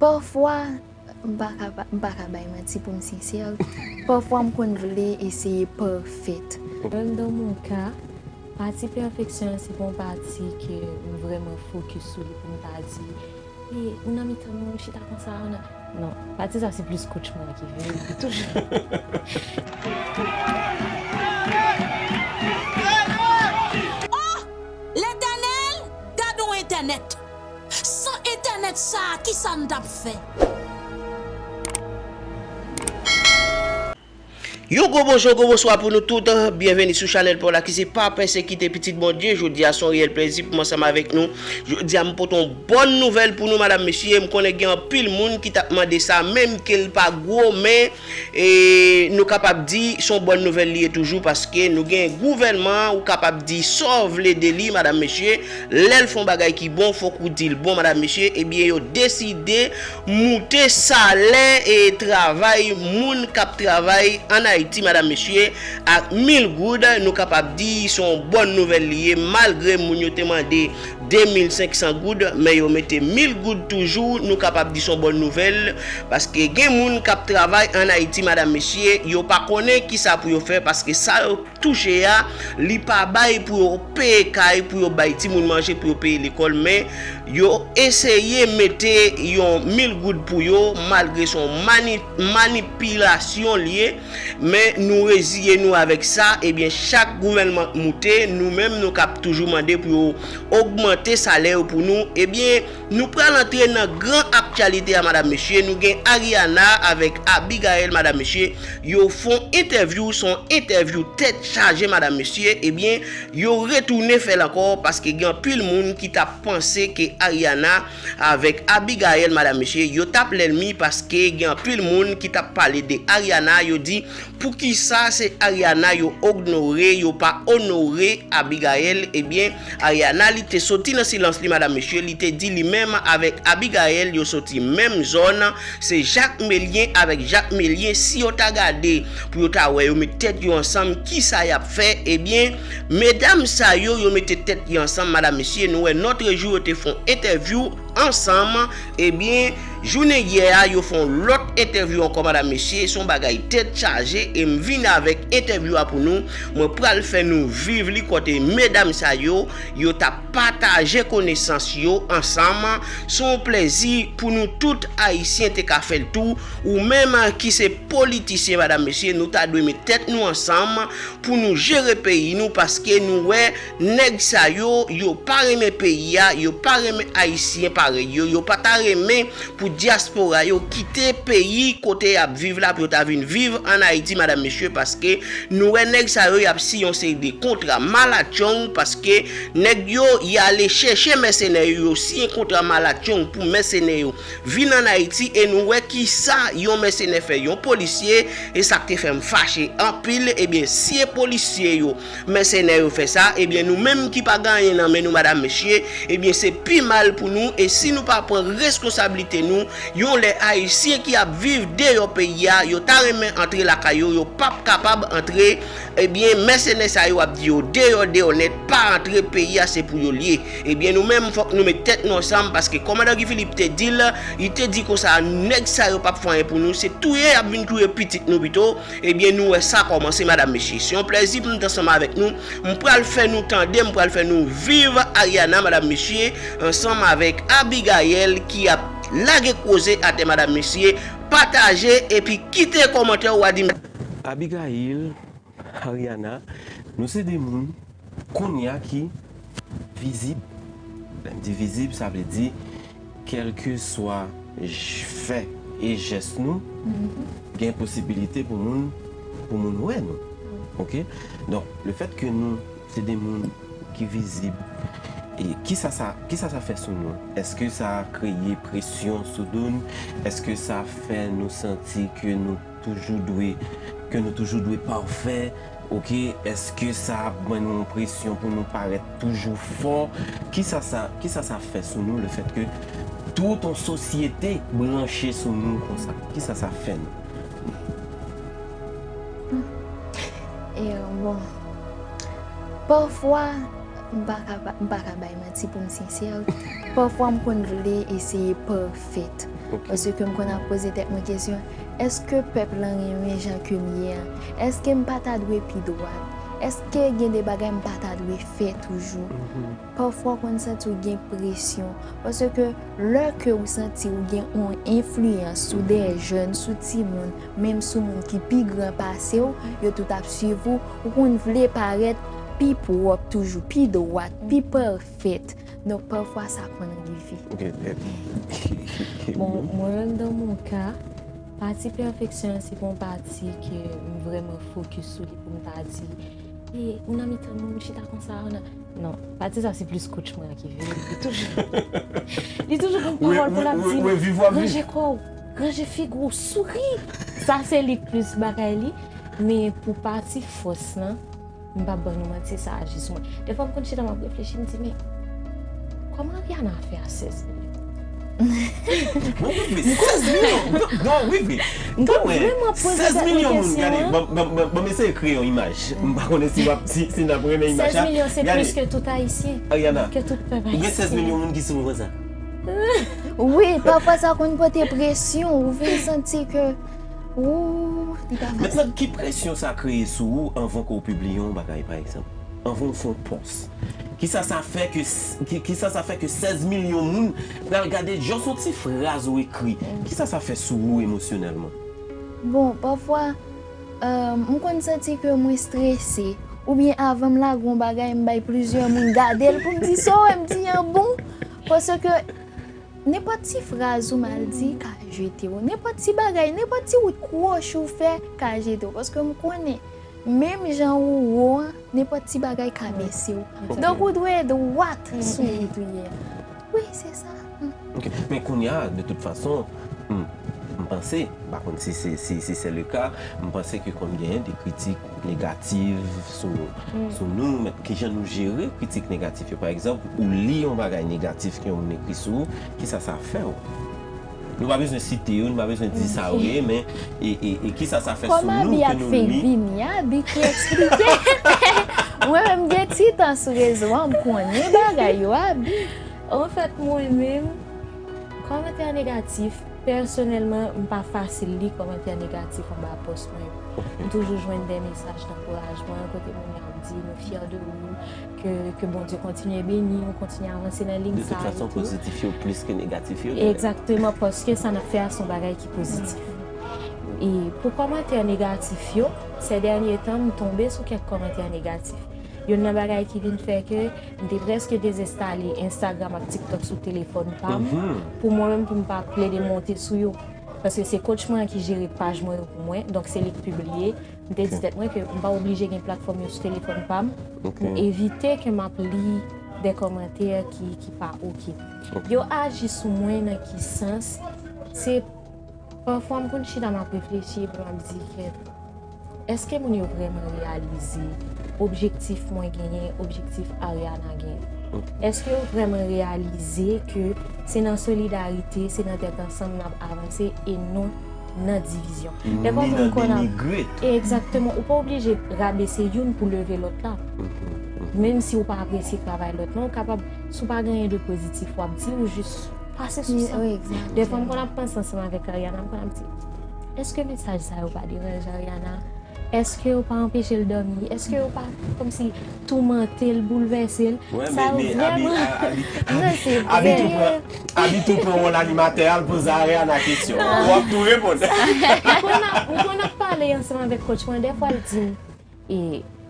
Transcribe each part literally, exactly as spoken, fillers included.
Pafwa, m pa ka, m pa ka bay manti pou m sensè. Pafwa, m konn vle eseye pafè. Même dans mon cas, pati pèfeksyon an se pa yon pati ke m vrèman fokis sou li pou m ta di, e, ou nan mitan moun, ou chita konsa, ou nan, non, pati sa se plis coach mwen ki vle. Toujou. Oh! Letènèl, gade yon entènèt. San entènèt sa a, kisa n t ap fè? Yon gwo bonjou, gwo bonswa pou nou tout. Byenveni sou chanèl pa w la ki se Pa Pèsekite Pitit Bondye. Jodi a se yon reyèl plezi pou m ansanm avèk nou. Jodi a m pote yon bòn nouvèl pou nou, madam, mesye. M konnen gen anpil moun ki t ap mande sa, menm ke l pa gwo, men e nou kapab di se yon bòn nouvèl li ye toujou, paske nou gen gouvènman, ou kapab di sa w vle de li, madam, mesye. Lè l fè yon bagay ki bon, fòk ou di l bon, madam, mesye. Ebyen, yo deside moute salè e travay moun k ap travay ann Ayiti, madam, mesye, ak mil goud. Nou kapab di se yon bòn nouvèl li ye, malgre moun yo te mande de mil senk san goud, men yo mete mil goud toujou. Nou kapab di se yon bòn nouvèl, paske gen moun k ap travay ann Ayiti, madam, mesye, yo pa konnen kisa pou yo fè, paske sa yo touche a, li pa bay pou yo peye kay, pou yo bay timoun manje, pou yo peye lekòl, men yo eseye mete yon mil goud pou yo, malgre se yon mani-, manipilasyon li ye. Men nou reziye nou avèk sa, ebyen, chak gouvènman k moute, nou menm, nou k ap toujou mande pou yo ogmante salè yo pou nou, ebyen, nou pral antre nan gran aktyalite a, madam, mesye. Nou gen Ariana avèk Abigail, madam, mesye. Yo fè yon entèvyou, se yon entèvyou tèt chaje, madam, mesye. Ebyen, yo retounen fè l ankò, paske gen anpil moun ki t ap panse ke Ariana avèk Abigail, madam, mesye, yo t ap lènmi, paske gen anpil moun ki t ap pale de Ariana, yo di, poukisa se Ariana yo ognore, yo pa onore Abigail? Ebyen, Ariana, li te soti nan silans li, madam, mesye, li te di li menm avèk Abigail, yo soti menm zòn, se Jakmelyen avèk Jakmelyen. Si yo ta gade pou yo ta wè yo met tèt yo ansanm, kisa y ap fè? Ebyen, medam sa yo, yo mete tèt yo ansanm, madam, mesye, nou wè Notre Jour yo te fè yon entèvyou ansanm. Ebyen, jounen yè a, yo fè yon lòt entèvyou ankò, madam, mesye. Se yon bagay tèt chaje, e m vin avèk entèvyou a pou nou. Mwen pral fè nou viv li kote medam sa yo, yo t ap pataje konesans yo ansanm. Se yon plèzi pou nou tout Ayisyen te ka fè l tou. Ou menm ki se politisyen, madam, mesye, nou ta dwe met tèt nou ansanm pou nou jere peyi nou, paske nou wè nèg sa yo, yo pa renmen peyi a, yo pa renmen Ayisyen parèy yo, yo pa ta renmen pou dyaspora yo kite peyi kote y ap viv la, pou yo ta vin viv ann Ayiti, madam, mesye, paske nou wè nèg sa yo, y ap siyen yon seri de kontra malatchong, paske nèg yo, y ale chèche mèsenè yo, yo siyen kontra malatchong pou mèsenè yo vin ann Ayiti, e nou wè kisa yon mèsenè fè yon polisye, e sa k te fè m fache anpil, ebyen, si e polisye yo, mèsenè yo fè sa, ebyen, nou menm ki pa gen anyen nan men nou, madam, mesye, ebyen, se pi mal pou nou, e si nou pa pran reskonsablite nou, yon lè Ayisyen ki ap viv deyò peyi a, yo ta renmen antre lakay yo, yo p ap kapab antre, ebyen, mèsenè sa yo ap di yo deyò, deyò nèt, pa antre, peyi a se pou yo l ye. Ebyen, nou menm, fòk nou met tèt nou ansanm, paske kòmandan Guy Philippe te di l, li te di konsa, nèg sa yo p ap fè anyen pou nou, se touye y ap vin touye pitit nou pito. Ebyen, nou wè sa kòmanse, madam, mesye. Se yon plèzi pou m t ansanm avèk nou. M pral fè nou tande, m pral fè nou viv Ariana, madam, mesye, ansanm avèk Abigail ki ap lage koze atè, madam, mesye. Pataje epi kite kòmantè ou a di m. Abigail, Ariana, nou se de moun kounye a ki vizib. Lè m di vizib, sa vle di, kèlkeswa j-, fè e jès nou, gen posibilite pou moun, pou moun wè nou. Oke? Donk, lefètke nou se de moun ki vizib, e kisa sa, kisa sa fè sou nou? Èske sa kreye presyon sou do n? Èske sa fè nou santi ke nou toujou dwe, ke nou toujou dwe pafè? Oke, èske sa ap ban nou yon presyon pou nou parèt toujou fò? Kisa sa, kisa sa fè sou nou, lefètke tout yon sosyete branche sou nou konsa? Kisa sa fè nou? E, bon, pafwa, m pa ka, m pa ka bay manti pou m sensè. Pafwa, m konn vle eseye pafè. Paske m konn ap poze tèt mwen kesyon, èske pèp lan renmen jan ke m ye an? Èske m pa ta dwe pi dwat? Èske gen de bagay m pa ta dwe fè toujou? Pafwa w konn santi w gen presyon, paske lè ke w santi w gen yon enfliyans sou de jèn, sou timoun, menm sou moun ki pi gran pase w, yo tout ap swiv ou, ou konn vle parèt pi pwòp toujou, pi dwat, pi pafèt. Donk, pafwa sa konn rive. Bon, mwen menm, dans mon cas, pati pèfeksyon an, se pa yon pati ke m vrèman fokis sou li pou m ta di, e, ou nan mitan moun, chita konsa, ou nan, non, pati sa se plis coach mwen ki vini. Li toujou, li toujou gon pawòl pou l ap di m, ranje kò w, ranje figi w, souri. Sa se li k plis bagay li. Men pou pati fòs lan, m p ap ban nou manti, sa aji sou mwen. Defwa m konn chita, m ap reflechi, m di, men kòman Ariana fè a sèz milyon? Bon, wi, vre, sèz milyon. Non, wi, vre. M t ap vrèman poze tèt mwen kesyon an. Sèz milyon moun, gade, ban m eseye kreye yon imaj. M pa konnen si w ap, si, si n ap renmen imaj la. Sèz milyon se plis ke tout Ayisyen. Ariana, ke tout pèp ayisyen. Ou gen sèz milyon moun ki sou ou konsa. Wi, pafwa sa konn pote presyon. Ou vin santi ke, ou, li pa fasil. Mentnan, ki presyon sa kreye sou ou anvan ke w pibliye yon bagay, pa egzanp? Anvan w fè yon pòs? Kisa sa fè ke, ki, kisa sa fè ke sèz milyon moun pral gade just yon ti fraz ou ekri? Kisa sa fè sou ou emosyonèlman? Bon, pafwa, euh, m konn santi ke mwen strese. Oubyen avan m lage yon bagay, m bay plizyè moun gade l pou m di sa w wè m di an bon. Paske nenpòt ti fraz ou mal di ka jete w. Nenpòt ti bagay, nenpòt ti wout kwochi ou fè ka jete w. Paske m konnen, menm jan ou wo an, nenpòt ti bagay ka bese w. Donk, ou dwe dwat sou wout ou ye a. Wi, se sa. Ok. Men kounye a, de tout fason, m, m panse, m pa konn si se, si, si se le ka, m panse ke konn genyen de kritik negatif sou, sou nou, men kijan nou jere kritik negatif yo? Pa egzanp, ou li yon bagay negatif ke yon moun ekri sou ou, kisa sa fè w? Nou pa bezwen site yo, nou pa bezwen di sa yo ye, men e, e, e kisa sa fè sou nou ke nou li? Kòm Abi ap fenk vini, Abi ki eksplike. Mwen menm gen ti tan sou rezo a, m konnen bagay yo, Abi. Anfèt, mwen menm, kòmantè negatif, pèsonèlman, m pa fasil li kòmantè negatif anba pòs mwen yo. M toujou jwenn de mesaj dankourajman kote moun yo ap di, nou fyè de ou, ke, ke Bondye kontinye beni w, kontinye avanse nan liy sa a etou. De tout fason, pozitif yo plis ke negatif yo genlè. Egzakteman, paske sa n ap fè a se yon bagay ki pozitif. E pou kòmantè negatif yo, sè dènye tan, m tonbe sou kèk kòmantè negatif. Youn nan bagay ki vin fè ke m te prèske dezenstale Instagram ak TikTok sou telefòn pa m, pou mwen menm, pou m pa plede monte sou yo. Paske se coach mwen an ki jere paj mwen yo pou mwen, donk se li k pibliye. M te di tèt mwen ke m pa oblije gen platfòm yo sou telefòn pa m, pou evite ke m ap li de kòmantè ki, ki pa oke. Yo aji sou mwen nan ki sans? Se, pafwa m konn chita, m ap reflechi, epi m ap di ke, èske moun yo vrèman reyalize objektif mwen genyen, objektif Ariana genyen? Èske yo vrèman reyalize ke se nan solidarite, se nan tèt ansanm n ap avanse e non nan divizyon? Ni nan denigre tou. Egzakteman. Ou pa oblije rabese youn pou leve lòt la. Menm si ou pa apresye travay lòt lan, ou kapab, si w pa gen anyen de pozitif w ap di, ou jis pase sou sa. Defwa m konn ap panse ansanm avèk Ariana, m konn ap di, èske mesaj sa yo pa deranje Ariana? Èske yo pa anpeche l dòmi? Èske yo pa kòmsi toumante l, boulvèse l? Sa yo vrèman. Non, se vre. Abi tou pran wòl animatè a, l poze Ariana kesyon. W ap tou reponn. M konn ap, m konn ap pale ansanm avèk coach mwen, dèfwa l di m, e,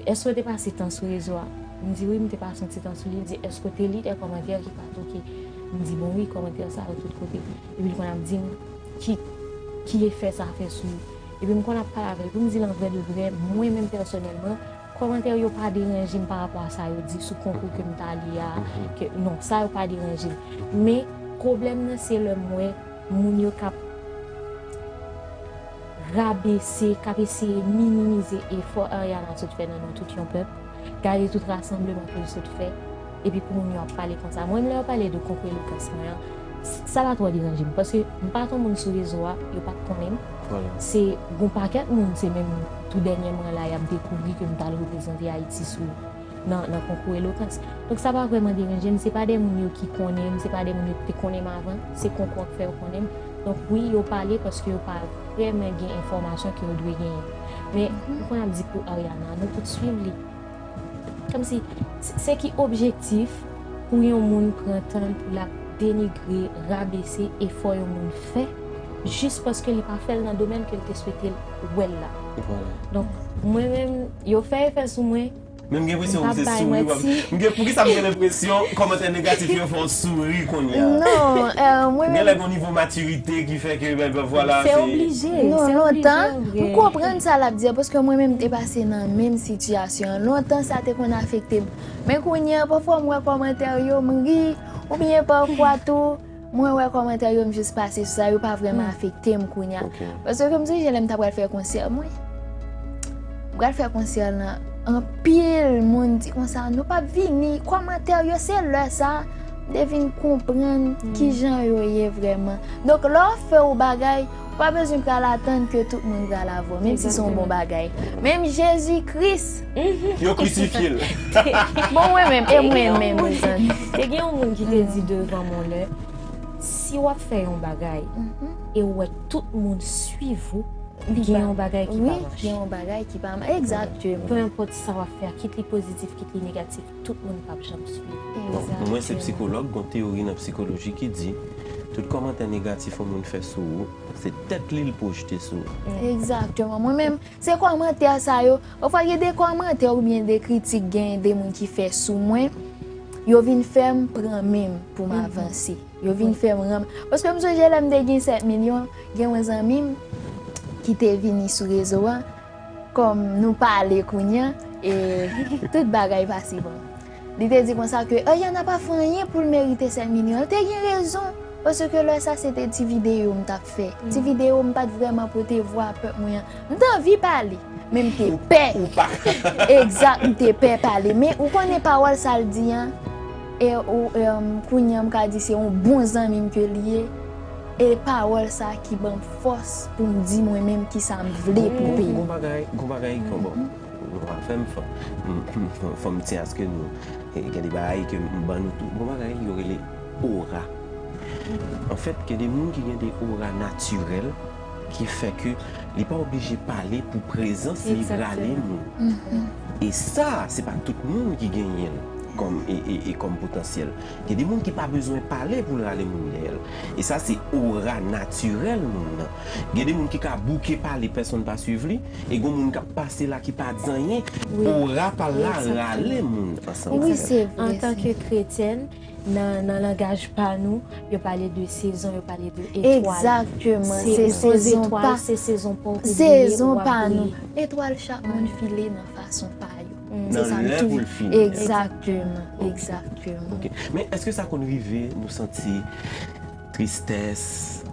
èske w te pase tan sou rezo a? M di wi, m te pase yon ti tan sou li. Li di, èske w te li de kòmantè ki pa t oke? M di bon wi, kòmantè sa yo tout kote. Epi l konn ap di m ki, ki efè sa fè sou ou. Epi m konn ap pale avè l, pou m di l an vrè de vrè, mwen menm pèsonèlman, kòmantè yo pa deranje m pa rapò a sa yo di sou konkou ke m t ale a, ke, non, sa yo pa deranje m. Men, pwoblèm nan se lè m wè moun yo k ap rabese, k ap eseye minimize efò Ariana sot fè nan non tout yon pèp. Gade tout rasanbleman ke l sot fè, epi pou moun yo ap pale konsa. Mwen menm, lè yo pale de konkou elokans mwen an, s-, sa pa twò deranje m, paske m pa t yon moun sou rezo a, yo pa t konnen m. Se gon pakèt moun, se menm tou dènyèman la, y ap dekouvri ke m t al reprezante Ayiti sou, nan, nan konkou elokans. Donk, sa pa vrèman deranje m, se pa de moun yo ki konnen m, se pa de moun yo ki te konnen m avan, se konkou an k fè yo konnen m. Donk, wi, yo pale paske yo pa vrèman gen enfòmasyon ke yo dwe genyen. Men, ou konn ap di pou Ariana, nou tout swiv li. Kòmsi, se, se ki objektif pou yon moun pran tan l pou l ap denigre, rabese efò yon moun fè, jis paske li pa fè l nan domèn ke l te swete l wè l la. Vwala. Donk, mwen menm, yo fè efè sou mwen, Menm gen enpresyon m se souri w ap. M gen, poukisa m gen enpresyon kòmantè negatif yo fè w souri kounye a? Non, euh, mwen menm. Gen lè gen yon nivo matirite ki fè ke, ben, ben, vwala, se oblije. Non, lontan, m konprann sa l ap di a, paske mwen menm m te pase nan menm sitiyasyon an. Lontan, sa te konn afekte m. Men kounye a, pafwa, m wè kòmantè yo, m ri, oubyen pafwa tou, mwen wè kòmantè yo, m jis pase sou sa, yo pa vrèman afekte m kounye a. Paske m sonje lè m ta pral fè konsè mwen. M pral fè konsè lan, anpil moun di konsa, "Nou p ap vini." Kòmantè yo, se lè sa, m te vin konprann kijan yo ye vrèman. Donk, lè w fè yon bagay, ou pa bezwen pral atann ke tout moun pral avè w, menm si se yon bon bagay. Menm Jezi Kris. Yo krisifye l. Bon, mwen menm, e mwen menm, mezanmi. Te gen yon moun ki te di devan mwen lè, si w ap fè yon bagay, e w wè tout moun swiv ou, gen yon bagay ki pa mache. Wi, gen yon bagay ki pa mache. Egzakteman. Pe enpòt sa w ap fè a, kit li pozitif, kit li negatif, tout moun p ap janm swiv. Bon, mwen se psikològ, gon teyori nan psikoloji ki di, tout kòmantè negatif yon moun fè sou ou, se tèt li l pwojte sou ou. Egzakteman. Mwen menm, se kòmantè sa yo, pafwa gen de kòmantè oubyen de kritik, gen de moun ki fè sou mwen, yo vin fè m pran men m pou m avanse. Yo vin fè m ranm. Paske m sonje lè m te gen sèt milyon, gen yon zanmi m ki te vini sou rezo a, kòm nou pale kounye a, e tout bagay pase bon. Li te di konsa ke Ariana pa fè anyen pou l merite sèt milyon. Li te gen rezon, paske lè sa se te ti videyo m t ap fè. Ti videyo m pa t vrèman pote vwa pèp mwen an. M t anvi pale, men m te pè. Egzak, m te pè pale. Men ou konnen pawòl sa l di an, e ou, em, kounye a m ka di se yon bon zanmi m ke l ye. E pawòl sa ki ban m fòs pou m di mwen menm kisa m vle pou peyi m. Gon bagay, gon bagay, bon, nou pa fè m fò, fò m tyen aske nou, e, gen de bagay ke m ban nou tou. Gon bagay yo rele ora. Anfèt, gen de moun ki gen de ora natirèl ki fè ke li pa oblije pale pou prezans li rale moun. E sa, se pa tout moun ki genyen l kòm, e, e, e kòm potansyèl. Gen de moun ki pa bezwen pale pou l rale moun dèyè l. E sa, se ora natirèl moun nan. Gen de moun ki ka bouke pale, pèsonn pa swiv li. E gon moun k ap pase la ki pa di anyen. Ora pa l la rale moun ansanm avè l. Wi, se vre. Antanke kretyèn, nan, nan langaj pa nou, yo pale de sezon, yo pale de etwal. Egzakteman, se sezon pa, se sezon pa w pou briye, w ap briye. Etwal chak moun file nan fason pa yo. Se sa m toujou. Nan lè pou l fini. Egzakteman, egzakteman. Ok. Men èske sa konn rive nou santi tristès,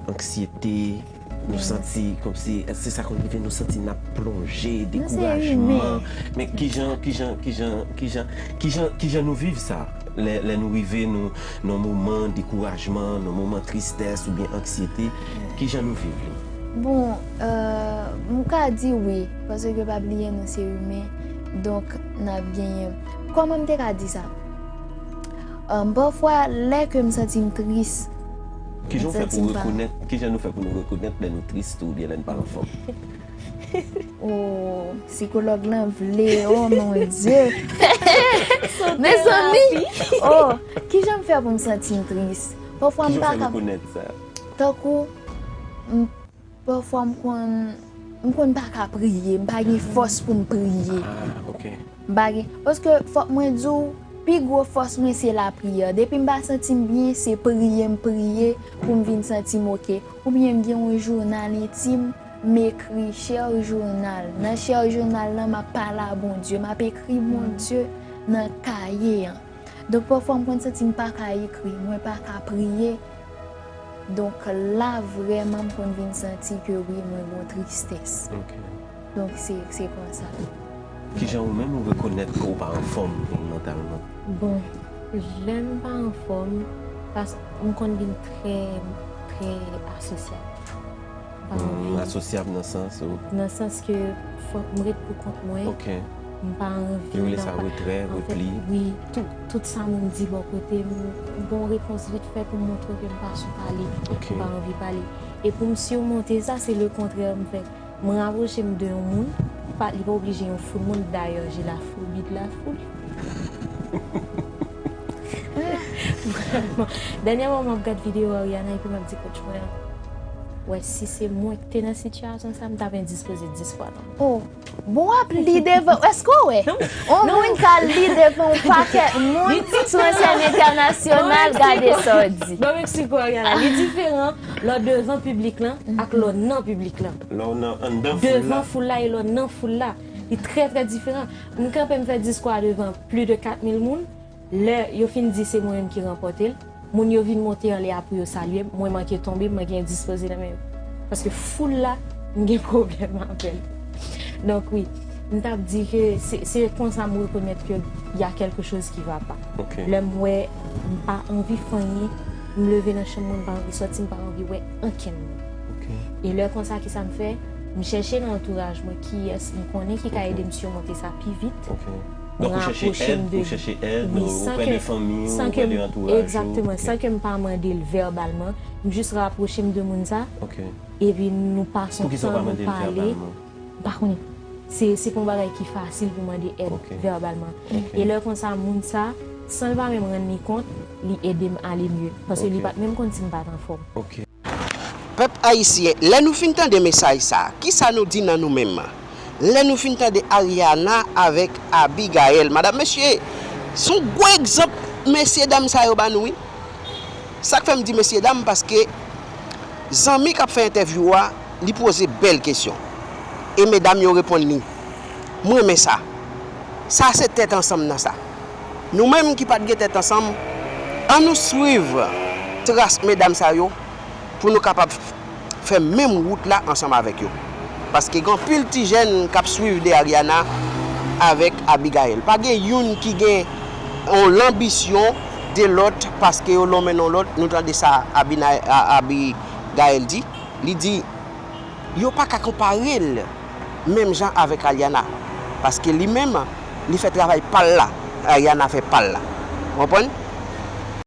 anksyete, nou santi kòmsi, èske sa konn rive nou santi n ap plonje, dekourajman? Men kijan, kijan, kijan, kijan, kijan, kijan nou viv sa? Lè, lè nou rive nou, nan moman dekourajman, nan moman tristès oubyen anksyete, kijan nou viv li? Bon, euh, m ka di wi, paske pa bliye nou se imen, donk n ap genyen. Kòman m te ka di sa? Euh, pafwa, lè ke m santi m tris, kijan w fè pou rekonèt, kijan nou fè pou nou rekonèt lè nou tris tou oubyen lè n pa anfòm? Oh, sikològ lan vle, oh mon Dieu. Mezanmi, oh, kijan m fè pou m santi m tris? Pafwa m pa ka. Kijan w fè rekonèt sa? Tankou, m, pafwa m konn, m konn pa ka priye, m pa gen fòs pou m priye. Ah, ok. M pa gen, paske fòk mwen di w, pi gwo fòs mwen se lapriyè. Depi m pa santi m byen, se priye m priye pou m vin santi m oke. Oubyen m gen yon jounal entim, m ekri chè jounal. Nan chè jounal lan, m ap pale a Bondye, m ap ekri Bondye nan kaye an. Donk, pafwa, m konn santi m pa ka ekri, mwen pa ka priye. Donk, la, vrèman, m konn vin santi ke wi, mwen gon tristès. Ok. Donk, se, se konsa. Kijan ou menm ou rekonèt ke w pa anfòm mantalman? Bon, lè m pa anfòm, pas, m konn vin trè, trè asosyab. M pa anvi. Hmm, asosyab nan sans ou? Nan sans ke fòk m ret pou kont mwen. Ok. M pa anvi. Yo rele sa retrè, repli. Wi, tout, tout sa moun di bò kote m, m ba yon repons vit fè pou m montre ke m pa sou pale. M pa anvi pale. E pou m simonte sa, se lekontrè m fè. Mwen rapwoche m de yon moun, pa, li pa oblije yon foul moun, dayè, j'ai la phobie de la foule. Vrèman. Dènyèman, m ap gad videyo Ariana epi m ap di kòtch mwen, wè, si se mwen ki te nan sitiyasyon sa, m t ap endispoze dis fwa nan. Oh, bon, w ap li devan, èske w wè? On moun ka li devan yon pakèt moun sou yon sèn entènasyonal, gade sa w di. Bon, m eksplike w, Ariana. Li diferan lè w devan piblik lan ak lè w nan piblik lan. Lè w nan anndan foul la. Devan foul la e lè w nan foul la. Li trè, trè diferan. M kanpe, m fè diskou a devan plis de kat mil moun. Lè yo fin di se mwen menm ki ranpòte l, moun yo vin monte anlè a pou yo salye m, mwen manke tonbe, mwen gen endispoze nan men yo. Paske foul la, m gen pwoblèm avè l. Donk, wi, m t ap di ke se, se konsa m rekonèt ke y a quelque chose qui va pas. Lè m wè m pa anvi fè anyen, m leve nan chanm mwen, m pa anvi sòti, m pa anvi wè ankenn moun. E lè konsa, kisa m fè? M chèche nan antouraj mwen kiyès m konnen ki ka ede m simonte sa pi vit. Donk, ou chèche èd, ou chèche èd, oprè de fanmi w, oprè de antouraj ou. Egzakteman, san ke m pa mande l vèbalman, m jis rapwoche m de moun sa, epi nou pase yon tan, nou pale. M pa konnen. Se, se pa yon bagay ki fasil pou mande èd vèbalman. E lè konsa, moun sa, san l pa menm rann li kont, li ede m ale mye. Paske li pa t menm konn si m pa t anfòm. Pèp ayisyen, lè nou fin tande mesaj sa, kisa nou di nan nou menm? Lè nou fin tande Ariana avèk Abigaël, madanm, mesye, se yon gwo egzanp mesye dam sa yo ba nou, wi. Sa k fè m di mesye dam, paske zanmi k ap fè entèvyou a, li poze bèl kesyon. E medam yo reponn li. M renmen sa. Sa se tèt ansanm nan sa. Nou menm ki pa t gen tèt ansanm, ann nou swiv tras medam sa yo pou nou kapab fè menm wout la ansanm avèk yo. Paske gen anpil ti jèn k ap swiv de Ariana avèk Abigaël. Pa gen youn ki gen yon lanbisyon de lòt paske yo lonmen nan lòt. Nou tande sa Abina-, A-, Abigaël di. Li di, yo pa ka konpare l menm jan avèk Ariana. Paske li menm, li fè travay pa l la, Ariana fè pa l la. Ou konprann?